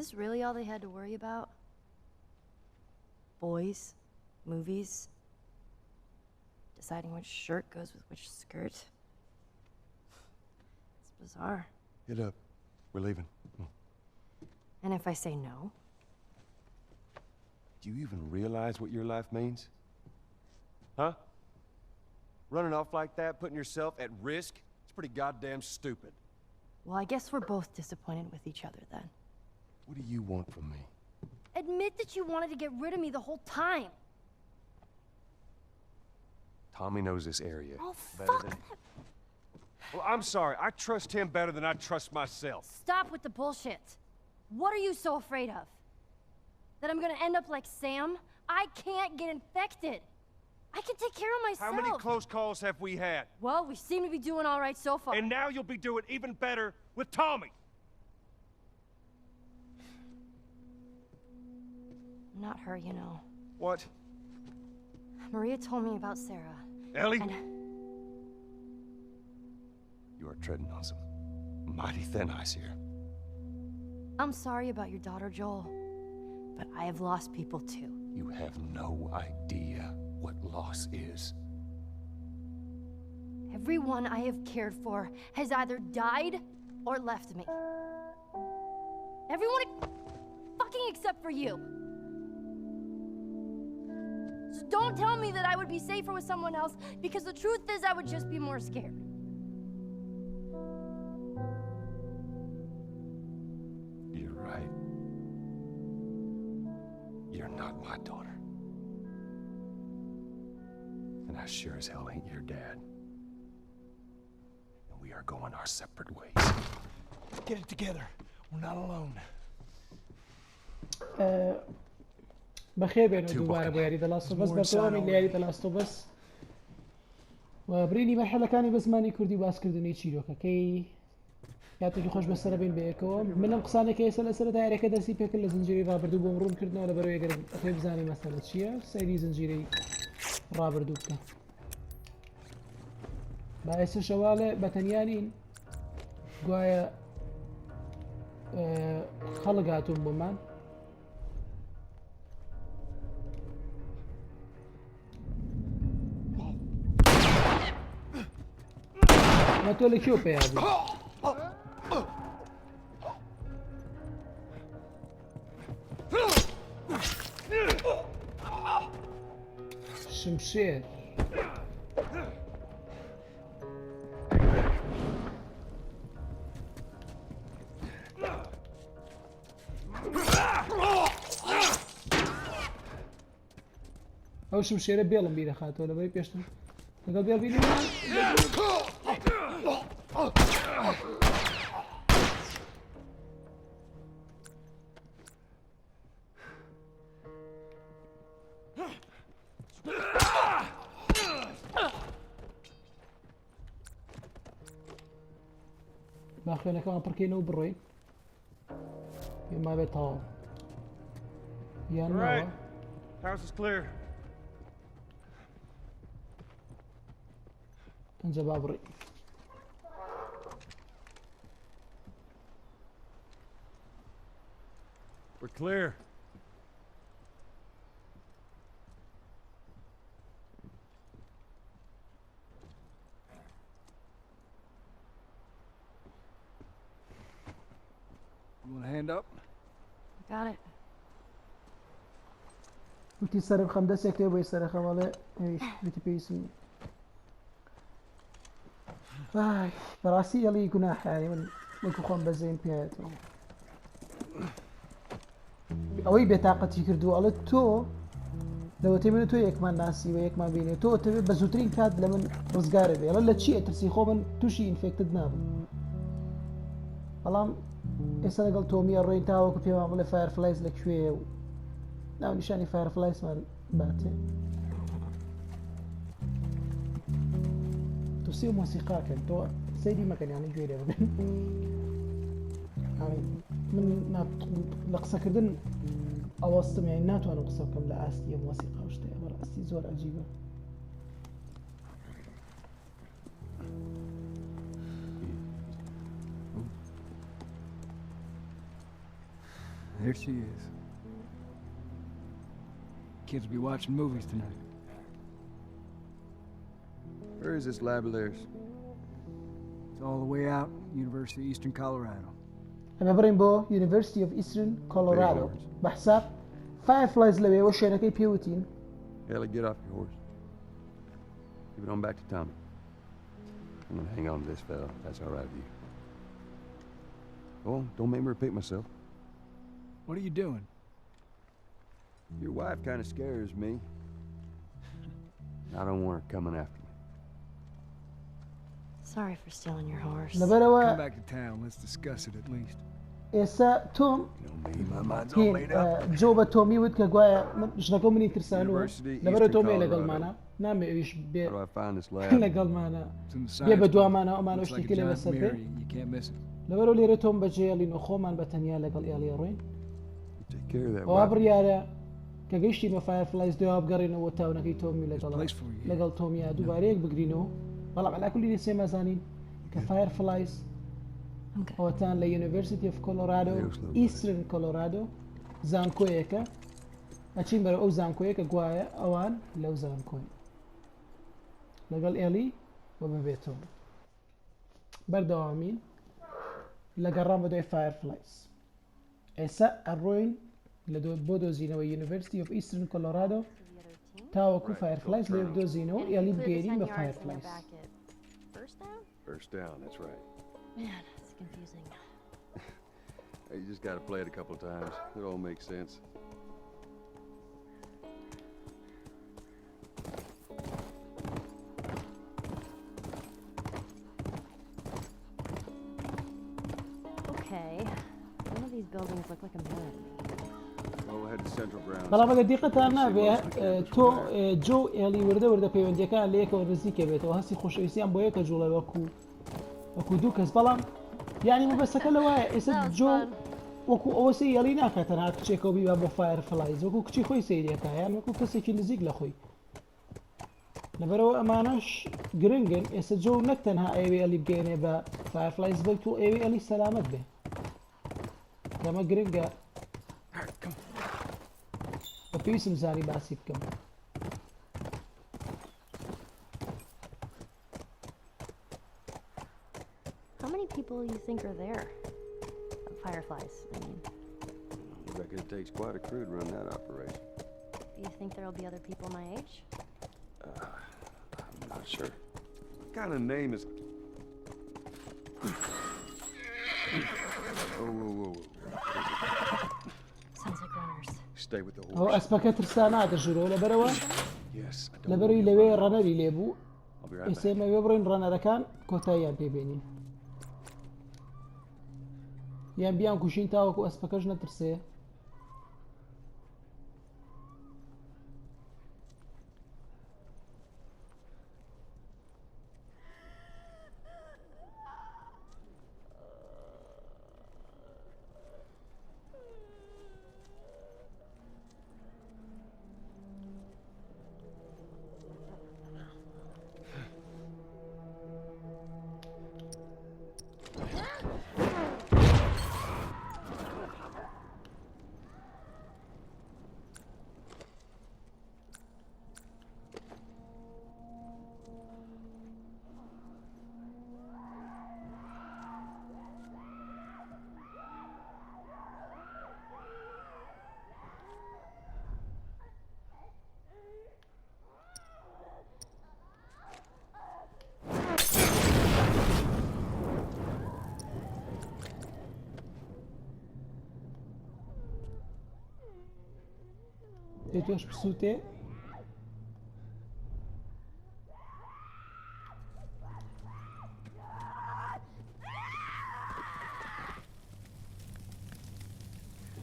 this really all they had to worry about? Boys, movies, deciding which shirt goes with which skirt. It's bizarre. Get up. We're leaving. And if I say no? Do you even realize what your life means? Huh? Running off like that, putting yourself at risk? It's pretty goddamn stupid. Well, I guess we're both disappointed with each other then. What do you want from me? Admit that you wanted to get rid of me the whole time. Tommy knows this area. Oh, better fuck than- that. Well, I'm sorry. I trust him better than I trust myself. Stop with the bullshit. What are you so afraid of? That I'm gonna end up like Sam? I can't get infected. I can take care of myself. How many close calls have we had? Well, we seem to be doing all right so far. And now you'll be doing even better with Tommy. Not her, you know. What? Maria told me about Sarah. Ellie? And You are treading on some mighty thin ice here. I'm sorry about your daughter, Joel, but I have lost people too. You have no idea what loss is. Everyone I have cared for has either died or left me. Everyone fucking except for you. So don't tell me that I would be safer with someone else, because the truth is I would just be more scared. You're right. You're not my daughter. And I sure as hell ain't your dad. And we are going our separate ways. Get it together. We're not alone. بەخێر بێنەوە دووبارە بۆ یاری The Last of Us بەردەوامی لە یاری The Last of Us و برینی مەرحەلەکانی بە زمانی کوردی باسکردنی چیرۆکەکەی. کاتێکی خۆش بەسەرە بین بەیەکەوە. من ئەم قسانێکە ئێستا لەسەر دایرەکە دەستی پێکرد لە زنجیرەی ڕابردوو بۆم ڕوون کردنەوە، لەبەرەوەی ئەگەر ئەتوێ بزانی مەسەلە چییە سەیری زنجیرەی ڕابردوو بکە. با ئێستا شەواڵێ بە تەنیا نین، گوایە خەڵک هاتوون بۆمان. ما تۆ لە کوێ پەیا بوو؟ شمشێر. ئەو شمشێرە بێڵم بیرەخاتەوە لەبەری پێشتر لەگەڵ بێڵ بینی. با خوێنەکەمان پڕکەینەوە بڕۆین. پێم وابێت تەواو. یان All right. ناوە. House is clear. ئەنجا با بڕۆین. We're clear. You want a hand up? Got it. وتی سەر بخەم دەستێک لێ بۆی سەرخەم، ئەڵێ ئەویش وتی پێویستم نییە. ئای، بەڕاستی ئێڵی گوناح، یانی من وەکو خۆم بەزەیم پێیەتەوە. ئەوەی بێتاقەتی کردووە، ئەڵێ تۆ لەوەتەی من و تۆ یەکمان ناسی و یەکمان بینی، تۆ ئەتەوێت بە زووترین کات لە من ڕزگارە بێ. ئەڵێ لە چی ئەترسی؟ خۆ من تووشی infected نابم. بەڵام ئێستا لەگەڵ تۆمیە ڕۆین تاوەکو پێمان بڵێ Fireflies لە کوێیە و ناونیشانی Fireflies مان باتێ. تۆ سێ مۆسیقاکەن، تۆ سەیری مەکەن، یانە گوێ لێ بگرن. من لە قسەکردن ئەوەستم، یانی ناتوانم قسە بکەم لە ئاستی ئەم مۆسیقا و شتەیە. بەڕاستی زۆر عجیبە. There she is. Kids will be watching movies tonight. Where is this lab of theirs? It's all the way out, University of Eastern Colorado. ئەمە بڕین بۆ University of Eastern Colorado بە حساب Fireflies لەوێوە شوێنەکەی پێوتین. Ellie, get off your horse. Give it on back to Tommy. I'm gonna hang on to this fella. If that's all right with you. Go on, don't make me repeat myself. What are you doing? Your wife kind of scares me. I don't want her coming after me. Sorry for stealing your horse. لەبەرەوە Come back to town. Let's discuss it at least. ئێستا تۆم You know me, my mind's all هین made up. جۆ بە تۆمی وت کە گوایە من ژنەکە منی ترسانووە University لەبەرە Eastern تۆمێ Colorado. لەگەڵمانە نامێ ئەویش بێ How do I find this lab? لەگەڵمانە It's in the بێ science بە building. دوامانە ئەمانە Looks like شتێکی a لێ giant بەسەر بێ mirror. You can't miss it. لەبەرەوە لێرە تۆم بەجێڵین و خۆمان بە تەنیا لەگەڵ ئێڵی ڕۆین You take care of that ئەوە wife. بڕیارە کە گەیشتی بە فایرفلایز دوێ بگەڕێنەوە تاونەکەی تۆمی لەگەڵ Place for you here. لەگەڵ تۆمیا دووبارەیەک بگرینەوە بەڵام علاکولی لێ مازانین کە فایرفلایز I'm good. ئەوەتان لە University of Colorado Adios, little buddy. Eastern Colorado زانکۆیەکە ئەچین بەرەو ئەو زانکۆیە کە گوایە ئەوان لەو زانکۆین لەگەڵ ئێلی و ببێتەوە بەردەوامین لە گەڕان بە دوای فایرفلایز ئێستا ئەڕۆین لە بۆ دۆزینەوە University of Eastern Colorado To the other team? تاوەکو Right, فایرفلایز they'll لێ turn 'em. بدۆزینەوە And if ئێلی you clear the بگەێنین 10 بە yards and you're فایرفلایز back at first down? First down, that's right. Man, it's confusing. Hey, You just gotta play it a couple times. It all makes sense. Okay. None of these buildings look like a mirror to me. Well, we'll head to Central Grounds. بەڵام ئەگەر دیقەتان See نابێ most of the campus تۆ from there. جۆ ئێلی وردە وردە پەیوەندیەکان لە یەکەوە نزیکە بێتەوە هەستی خۆشەویستیان بۆ یەکە جوڵە وەکو وەکو دوو کەس بەڵام یعنی مەبەستەکە لەوایە ئێستا That was جۆ fun. وەکو ئەوە سەیری ئێلی ناکات تەنها کچێکەوە بیبا بۆ فایرفلایز وەکو کچی خۆی سەیریەکە یان وەکو کەسێکی نزیک لە خۆی لەبەرەوە ئەمانەش گرنگن ئێستا جۆ نەک تەنها ئەوێ ئێلی بگەێنێ بە فایرفلایز بەڵکو ئەوێ ئێلی سەلامەت بێ ئەمە گرنگە All right, come on. بە پێویستم زانی باسی بکەم How many people you think are there? Fireflies, I mean. I reckon it takes quite a crew to run that operation. Do you think there'll be other people my age? I'm not sure. What kind of name is... Oh, whoa, whoa, whoa. Sounds like runners. Stay with the ئەوە horse. ئەسپەکە ترسا ناتە ژوورەوە لەبەرەوە Yes, I don't لەبەرەوەی wanna لەوێ get run over. ڕەنەری لێبوو I'll be right ئێستا back. ئێمە وێ بڕۆین ڕەنەرەکان کۆتاییان پێبێنین یان بیان کوشین تاوەکو ئەسپەکەش نەترسێ دێ تۆش بسووتێ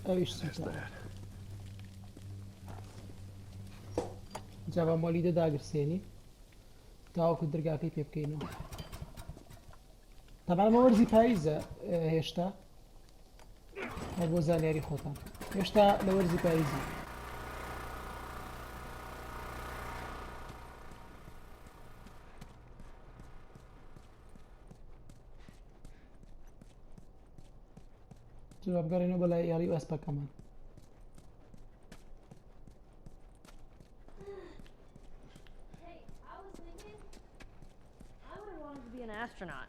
ئەویش That's سووتە that. جا بە مۆلیدە داگرسێنی تاوەکو دەرگاکەی پێ بکەینەوە تەبعەن ئەمە وەرزی پاییزە هێشتا هەر بۆ زانیاری خۆتان هێشتا لە وەرزی پاییزی جا بگەڕێنەوە بەلای ئێڵی و ئەسپەکەمان. Hey, I was thinking I would have wanted to be an astronaut.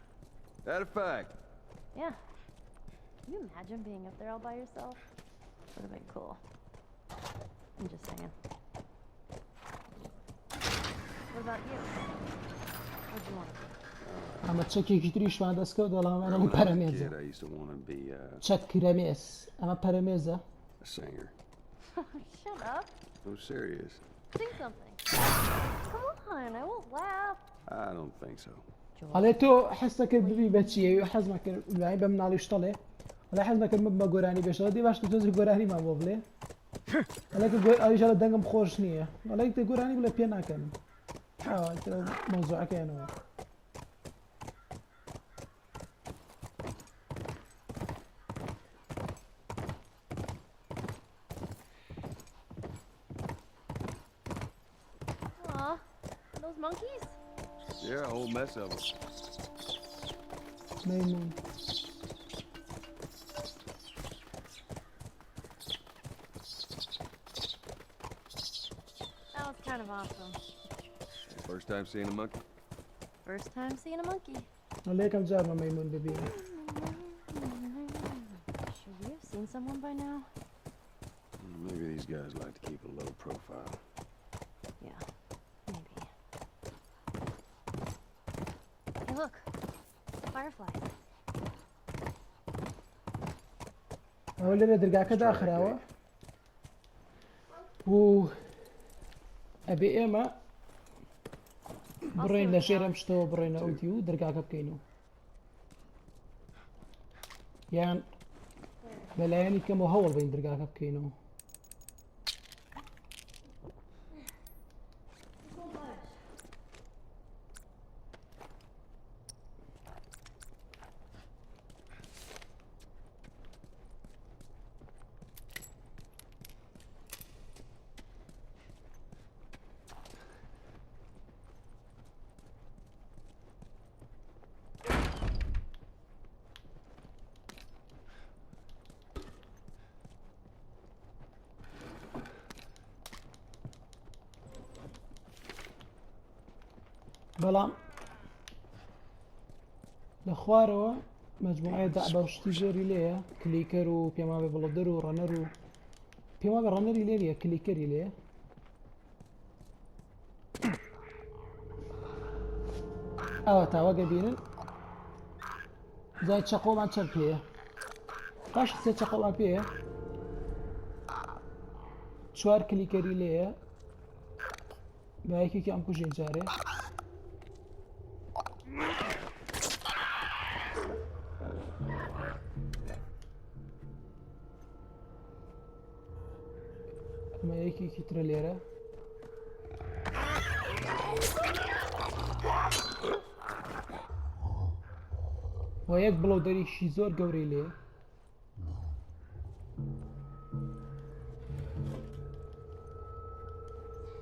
That a fact? Yeah. Can you imagine being up there all by yourself? Would have been cool. I'm just saying. What about you? What'd you want to be? ئەمە چەکێکی تریشمان دەستکەوت بەڵام ئەمە When I was a پەرەمێزە kid, I used to want to be چەک کرەمێز ئەمە پەرەمێزە a singer. Shut up. I'm serious. Sing something. Come on, I won't laugh. I don't think so. Joel. ئەڵێ تۆ حەزەکرد ببی بە چیە حەزمە کرد لای بە مناڵی شتەڵێ ئەڵێ حەزمە کرد ببمە گۆرانی بێژەوە دی باش تۆزی گۆرانیمان بۆ بڵێ ئەڵێ کە ئەویش ئەڵێ دەنگم خۆش نییە ئەڵێ تە گۆرانی بڵێ پێ ناکەنم ئاوا ئیتر ئەو مەوزوعەکەیانەوە. Aw, those monkeys? Yeah, a whole mess of them. مەیمون That was kind of awesome. First time seeing a monkey? First time seeing a monkey. ئەڵێ یەکەم جارمە مەیمون ببینم. Should we have seen someone by now? Maybe these guys like to keep a low profile. Yeah, maybe. Hey, look. Fireflies. ئەوە لێرە دەرگاکە Let's try that داخراوە gate. و ئەبێ ئێمە بڕۆین لە ژێر ئەم شتەوە بڕۆینە ئەو دی و دەرگاکە بکەینەوە یان بەلایەنی کەمەوە هەوڵ بین دەرگاکە بکەینەوە. بەڵام لە خوارەوە مجموعەیە دەعبە و شتی زۆری لێیە، clicker و پێماوێ bloater و runner و پێماوێ runner ی لێ نییە، clicker ی لێیە. ئەوە تاوەگە بینن جای چەقۆمان چەند پێیە؟ باش سێ چەقۆمان پێیە، چوار clicker ی لێیە. با یەکێکی ئەم کوژین جارێ. ئەمە یەکێکی ترە لێرە. و یەک بڵەو دەریشی زۆر گەورەی لێ.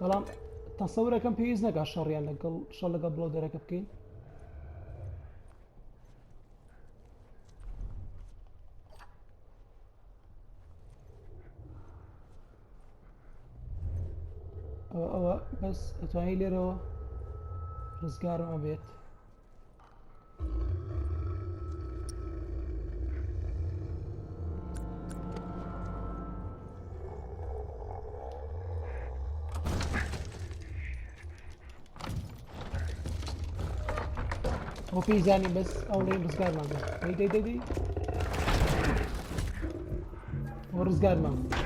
بەڵام تەسەورەکەم پێویست نەکا شەڕیان لەگەڵ شەڕ لەگەڵ بڵەو دەرەکە بکەین. ئەوە ئەوە بەس ئەتوانی لێرەوە ڕزگارم ئەبێت. ئەو پێی زانی بەس ئەو ڵێ ڕزگارمان بێت. دەی دەی دەی دەی ئەو ڕزگارمان بوو.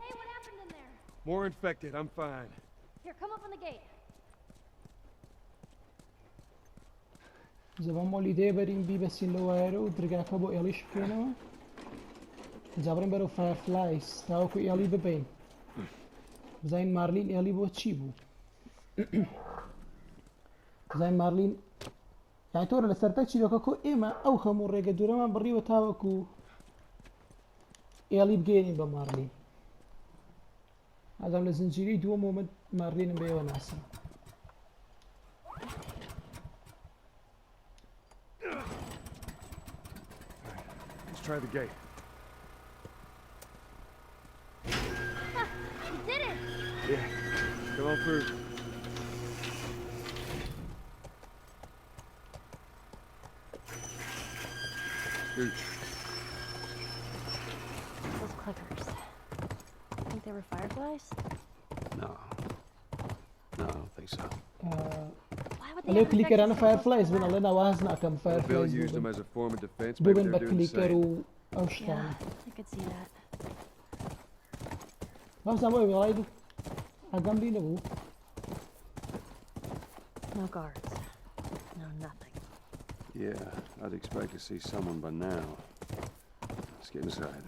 Hey, what happened in there? More infected. I'm fine. Here, come open the gate. زەبا مۆلیدەیە بەرین بیبەسین لە وایەرە و درگاکە بۆ ئێڵیش بکەینەوە. جا بڕین بەرەو فایرفلایس تاوەکو ئێڵی ببەین. بزانین مارلین ئێڵی بۆ چی بوو. بزانین مارلین یانی تۆرە لە سەرەتای چیرۆکە کۆ ئێمە ئەو هەموو ڕێگە دوورەمان بڕیوە تاوەکو ئێڵی بگەێنین بە مارلین ئازام لە زنجیرەی دووەم و من مارلینم بەێوە ناسم. Let's try the gate. You did it! Yeah. Come on through. Scoot. Those clickers. Think they were fireflies? No. No, I don't think so. Why would they ئەلێ have infected کلیکەرانە so close to فایرفلایز the بن lab? ئەڵێ ناواز ناکەم Bill فایرفلایز used them ببن as a form of defense. Maybe ببن they're بە doing the کلیکەر same. و ئەو Yeah, شتانە I could see that. بازم وای وڵای دوو ئاگام لێ نەبوو. No guards. No nothing. Yeah, I'd expect to see someone by now. Let's get inside.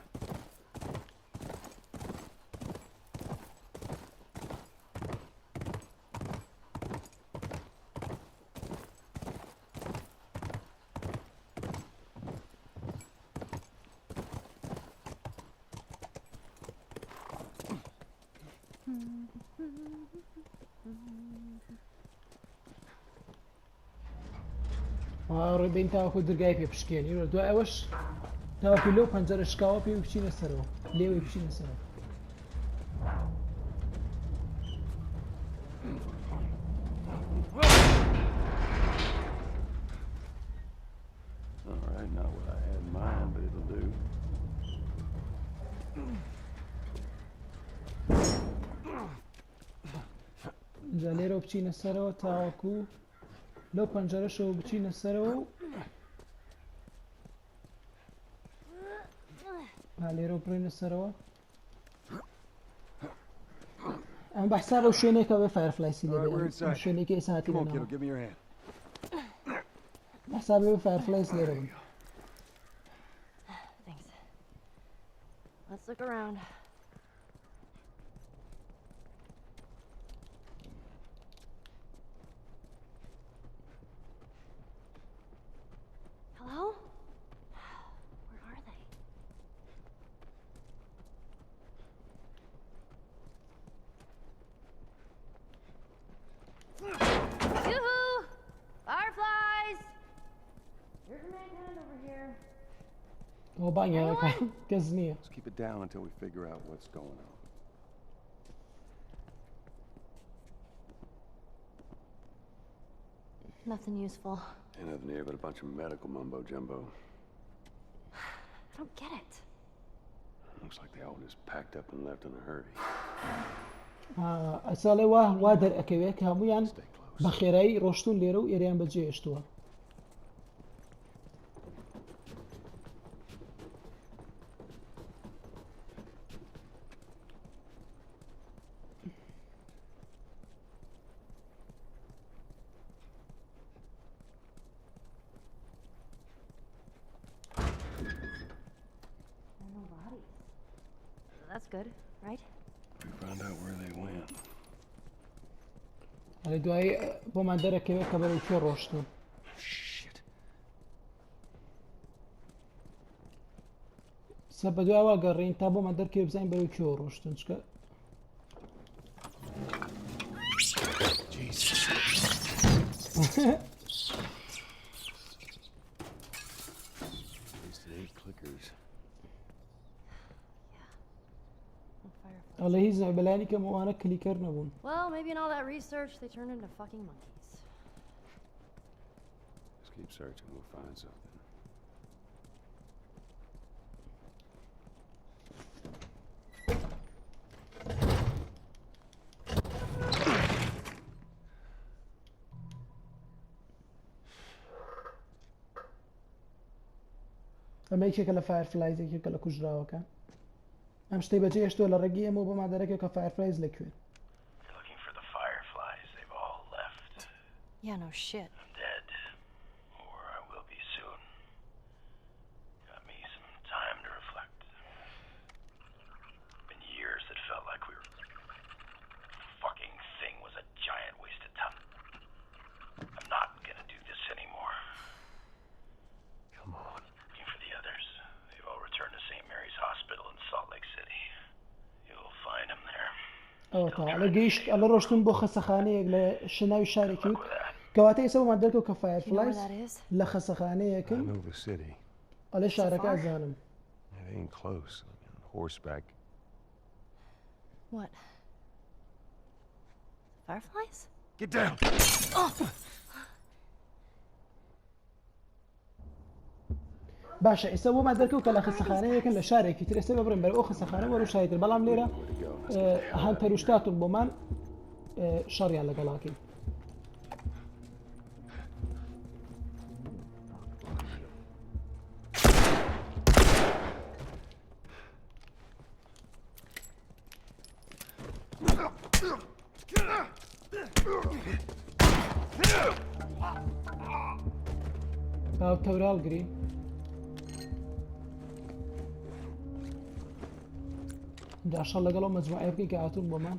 ڕێبین تاوەکو درگای پێ پشکێنی و دوای ئەوەش تاوەکو لەو پەنجەرە شکاوە پێ بچینە سەرەوە لێوەی بچینە سەرەوە. All right, not what I had in mind, but it'll do. اینجا لێرەوە بچینە سەرەوە تاوەکو لەو پەنجەرەشەوە بچینە سەرەوە و ها لێرەوە بڕینە سەرەوە. ئەم بە حساب ئەو شوێنێکە بێ فایرفلایسی لێ All right, we're بێ. ئەم inside. شوێنێکی ئێستا هاتینە Come on, kiddo, ناوە. give me your hand. بە حساب بێ فایرفلایس لێرە بن. Thanks. Let's look around. Hello? Where are they? Yoo-hoo! Fireflies! Here's mankind over here. ئەوە بانگیانەکە کەس نییە. Let's keep it down until we figure out what's going on. Nothing useful. Ain't nothing here but a bunch of medical mumbo jumbo. I don't get it. Looks like they all just packed up and left in a hurry. ئەساڵێ وا دەرئەکەوێت کە هەمویان Stay close. بە خێرایی ڕۆشتون لێرە و ئێرەیان بەجێهێشتووە. That's good, right? We found out where they went. ئەڵێ دوایی بۆمان دەرەکەوێت کە بەرەو کوێ ڕۆشتون. Shit. سە بەدوای گەڕین تا بۆمان دەرکەوێت بزانین بەرەو کوێ ڕۆشتون، چکە Jesus. At least it ain't clickers. ئەڵێ هیچ بەلایانی کەم ئەوانە کلیکەر نەبوون. Well, maybe in all that research they turned into fucking monkeys. Just keep searching, we'll find something. ئەمە یەکێکە لە فایرفلایز، یەکێکە لە کوژراوەکە. ئەم شتەی بەجێ هێشتووە لە ڕێگەی ئێمەوە بۆمان دەرەکەوێت کە فایرفلایز لەکوێن. You're looking for the fireflies. They've all left. Yeah, no shit. I'm dead. Or I will be soon. Got me some time to reflect. Been years that felt like we were... Fucking thing was a giant waste of time. I'm not gonna do this anymore. ئەوە تا لە گەیشت ئەلە ڕۆشتن بۆ خەسەخانەیەک لە شناوی شارێکی وت کەواتە ئێستا بۆمان دەرکەوت کە Fireflies لە خەسەخانەیەکن ئەڵێ شارەکە ئەزانم. It ain't close. I mean, on horseback. What? Fireflies? Get down! Oh! باشە ئێستا بۆمان دەرکەوت کە لە خەسەخانەیەکن لە شارێکی تر ئێستا ببرن بەرەو ئەو خەسەخانە وەرو شاری تر بەڵام لێرە هەنتەروشتاتون بۆمان شەڕیان لەگەڵاکەین. باو تەورە هەڵگرین جا شەڕ لەگەڵ ئەو مەجموعەیە بکەین کە هاتوون بۆمان.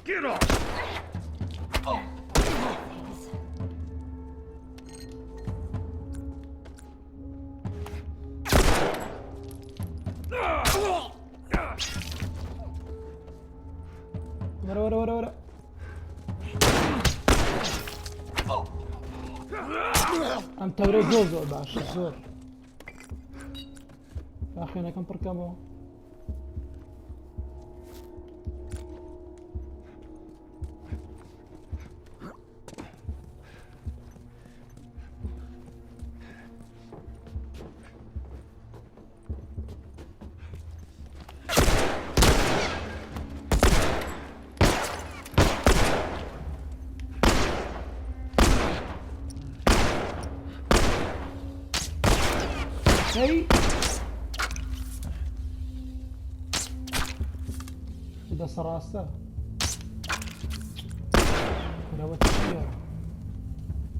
Get off! وەرە وەرە وەرە وەرە ئەم تەورە زۆر زۆر باشە زۆر با خوێنەکەم پڕکەمەوە هەی دەسە ڕاستە کورەوە چییە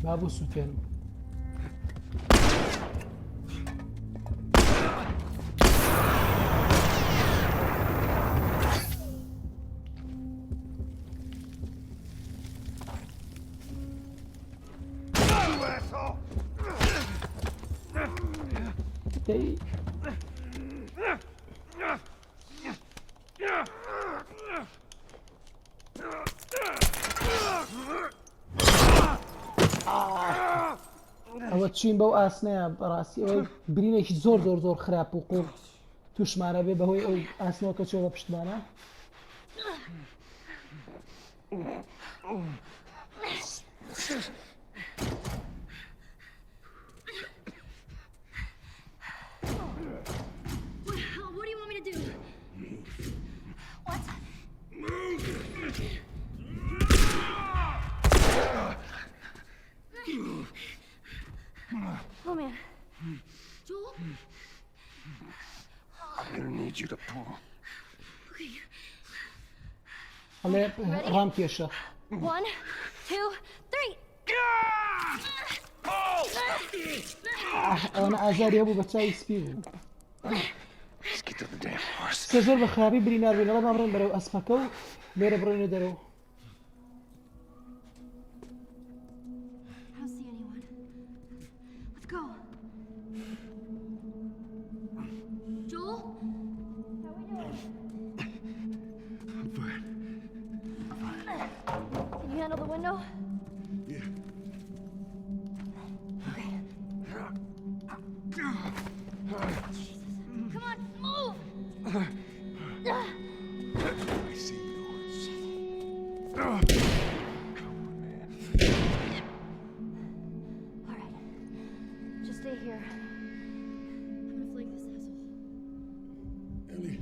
با بۆ سووتێنم دەی ئەوە چین بەو ئاسنەیە بەڕاستی ئەوەی برینێکی زۆر زۆر زۆر خراپ و قوڵ توشمانە بێ بەهۆی ئەو ئاسنەوە کە چۆ بە پشتمانە What do you want me to do? What? Oh man. Joel? I'm gonna need you to pull. Okay. ئەڵێ ڕام کێشە One, two, three. ئەوەنە ئازاری هەبوو بە چاوی سپی بوو Let's get to the damn horse. سێ زۆر بە خراپی برینار بووین ئەڵێ با بڕۆین بەرەو ئەسپەکە و لێرە بڕۆینە دەرەوە I don't see anyone. Let's go. Joel? How we doing? I'm fine. Can you handle the window? Yeah. Okay. Jesus. Come on, move! I see you. Come on, man. All right. Just stay here. I'm gonna flank this asshole. Ellie.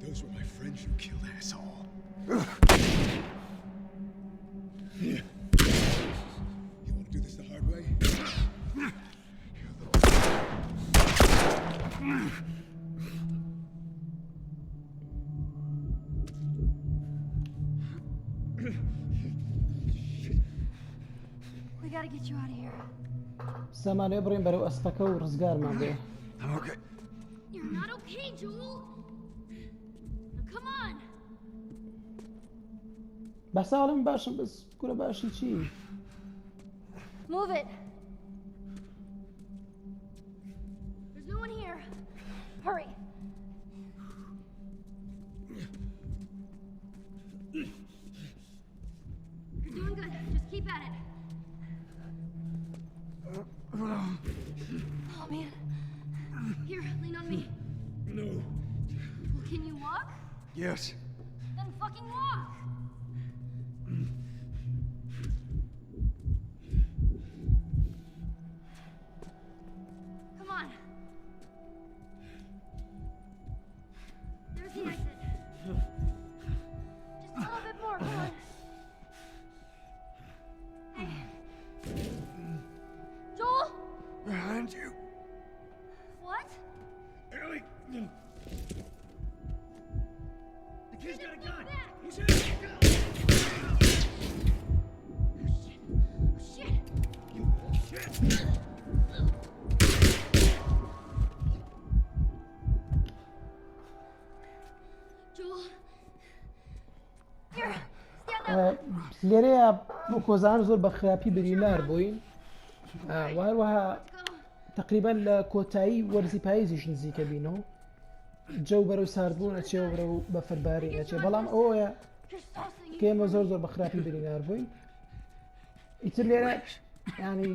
Those were my friends you killed, asshole. Yeah. You want to do this the hard way? Here, little. We gotta get you out of here. سامانەوە بڕین بەرەو ئەسپەکە و ڕزگارمان بێ. I'm okay. You're not okay, Joel. Now come on. بەساڵم باشم بەس کورە باشی چی؟ Move it. There's no one here. Hurry. You're doing good. Just keep at it. Oh man. Here, lean on me. No. Well, can you walk? Yes. Then fucking walk. Come on. There's the exit. Just a little bit more. Come on. Hey. Joel? Behind you. What? Ellie. The kid's got a gun. Back. He's got a gun. Oh, shit. Shit. Joel. Here. Stand up. لێرەیە بۆ کۆزان زۆر بە خراپی بریندار بووین و هەروەها Let's go. تقریبا لە کۆتایی وەرزی پاییزیش نزیکە بینەوە جەو بەرەو ساردبوون ئەچێ و بەرەو بەفرباری ئەچێ بەڵام ئەوەیە You're so singing. کە ئێمە زۆر زۆر بە خراپی بریندار بووین ئیتر لێرە ینی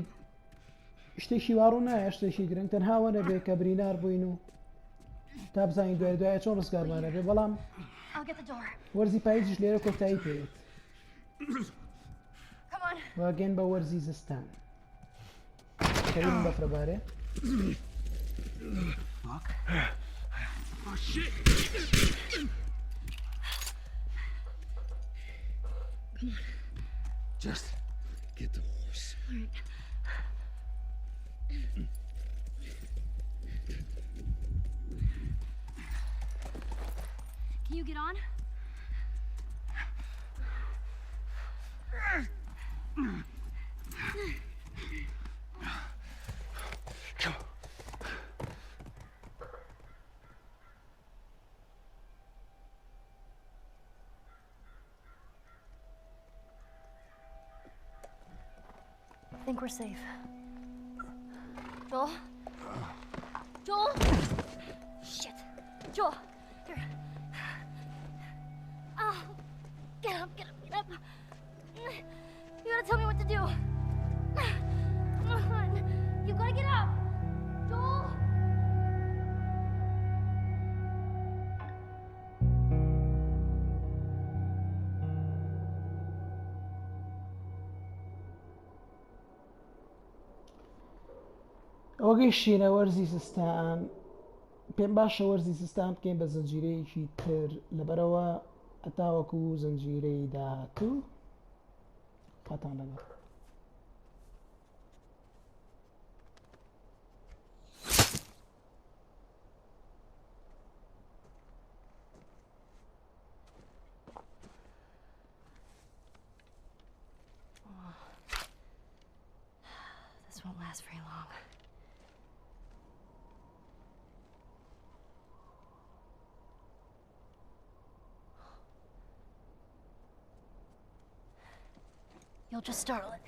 شتێکی واڕوو نایە شتێکی گرنگ تەنها نەبێ کە بریندار بووین و تا بزانین دوای دوایە چۆن ڕزگارمانە بێ بەڵام I'll get the door. وەرزی پاییزیش لێرە کۆتایی پێێت Come on. واگەین بە وەرزی زستان کەوین بەفرەبارێ. Fuck. Oh shit. Come on. Just get the horse. All right. Can you get on? Come on. I think we're safe. Joel? Joel? Shit. Joel, here. Oh, get up, get up, get up. You gotta tell me what to do. Come on. You gotta get up. Joel? ئەوە گەیشتینە وەرزی زستان پێم باشە وەرزی زستان بکەین بە زنجیرەیەکی تر لەبەرەوە ئەتاوەکو زنجیرەی داهاتوو خواتان لەگەڵ. This won't last very long. You'll just startle it.